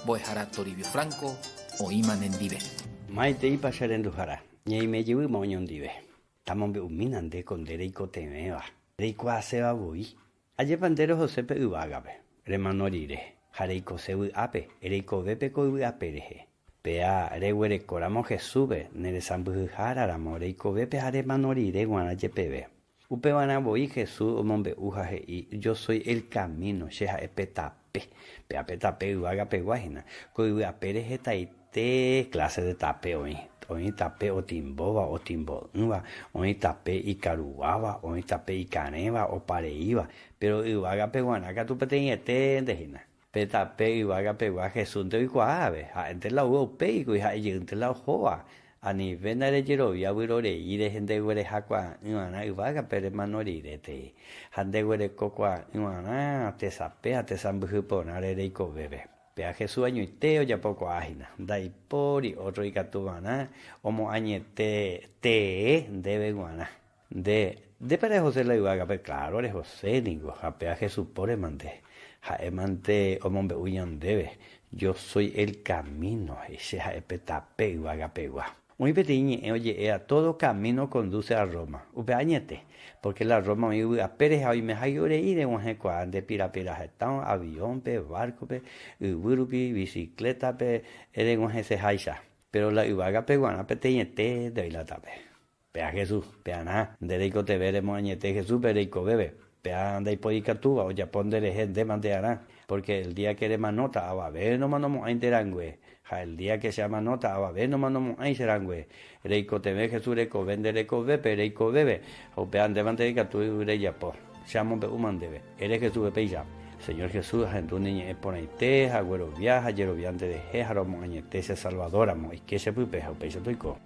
Mbo'ehára Toribio Franco oĩma nendive. Maiteípa che renduhára, ñaime jevýma oñondive. Tamombe'umína nde ko nde reikotevẽva, reikuaaséva voi. Ajépa nde rehose pe yvágape, remano rire, ha reikose vy'ápe, reikovépe ko yvy ape rehe. Péa reguerekóramo Jesúspe ne resãmbyhyhára ramo reikovépe ha remano rire guarã jepeve. Upevarã voi Jesús omombe'u ha he'i, Yo soy el camino, che ha'e pe tape. Péa pe tape yvága pegua hína. Ko yvy apére hetaite clase de tape oĩ. Oĩ tape otimbóva, otimbo'ỹva, oĩ tape ikaruguáva, oĩ tape ikarẽva, opareíva. Péro yvága peguarã katu peteĩeténte hína. Pe tape yvága pegua Jesúsnte oikuaa ave, ha'énte la oúva upéigui, ha'e jeýnte la ohóva. Anivéna rejerovia vyrorei rehe ndeguerehakuaa'ỹvarã yvágape remano rire tei, ha ndeguerekokuaa'ỹvarã tesape ha tesãmbyhy porãre reikovépe. Péa Jesús añoite ojapokuaa hína, ndaipóri ótro ikatuvarã omoañete tee ndéve g̃uarã. Nde, ndépa rehose la yvágape? Claro rehose ningo, ha péa Jesús póre mante. Ha'e mante omombe'u ñandéve, Yo soy el camino, he'i, che ha'e pe tape yvagapegua. Oĩ peteĩ ñe'ẽ oje'éva, Todo camino conduce a Roma. Upe añete, porque la Roma oĩ yvy apére ha oimehágui orei reg̃uahẽkuaa nde pirapira hetãva, avión-pe, barco-pe, yvy rupi, bicicleta-pe, reg̃uahẽseháicha. Pero la yvágape guarã peteĩete nde oĩ la tape. Pe'a Jesús, pe'arã nde reikotevẽ remoañete Jesúspe reikovéve, pe'a ndaipoikatúva ojapo nde rehe ndéma nde'arã, pórke el día ke remanóta avave nomanomo'ãi nde rangue, ha el día ke che amanóta avave nomanomo'ãi che rangue. Reikotevẽ Jesús rekove nde rekovépe reikovéve, ha upéva ndéma ndeikatúi rejapo. Che amombe'úma ndéve. Ere Jesúspe péicha, Señor Jesús, ahendu ne ñe'ẽ porãite, ha aguerovia ha ajerovia nderehe ha romoañete che Salvador ramo, eike che pype ha upéicha toiko.